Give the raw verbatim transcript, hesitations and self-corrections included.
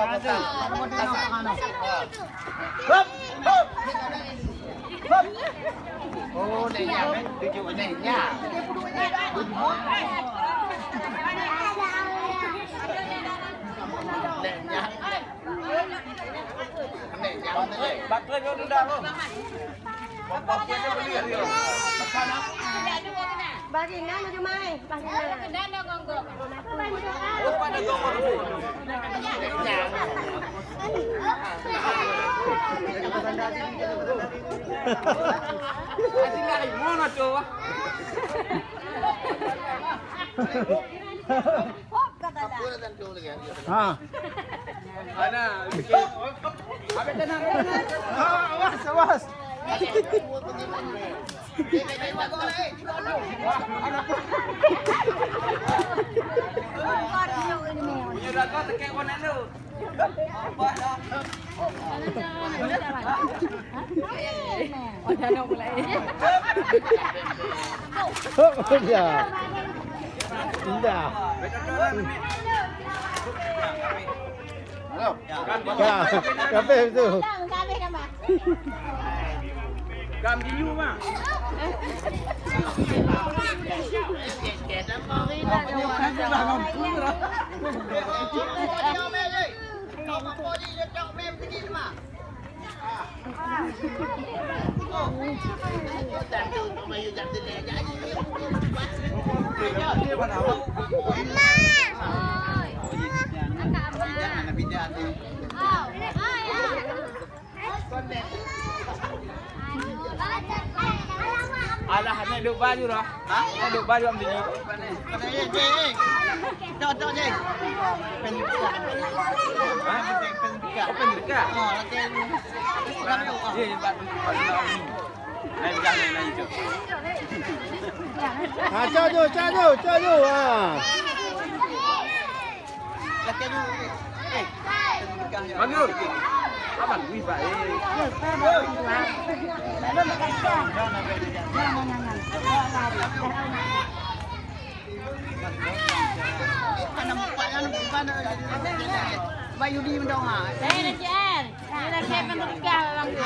Hop, hop. Hop. Oh, naik nyak, eh? Tujuh naik nyak. Naik nyak. Naik nyak. Baterai kau dah, oh. Bagi nan laju mai, bagi nan. Ha. Mana? Ah, awas, awas. Oh, ya. Indah. Ya, kafe tu. Gam jiyu, Mak. Alah, nak duk baju dah. Ha? Nak duk baju ambil ni. Tok, tok, je. Pen buka. Ha? Pen buka. Oh, pen buka. Ha, lagi. Ye, buat. Naik dah, naik, naik, jom. Ha, cok jom, cok jom, cok jom. Ha. Laki tu. Eh. Bagus. Abang, wih, baik. Mana muka, mana muka, mana. Bayudi mendong, ha. Eh, Rajan. Ini lagi pendekat orang tu.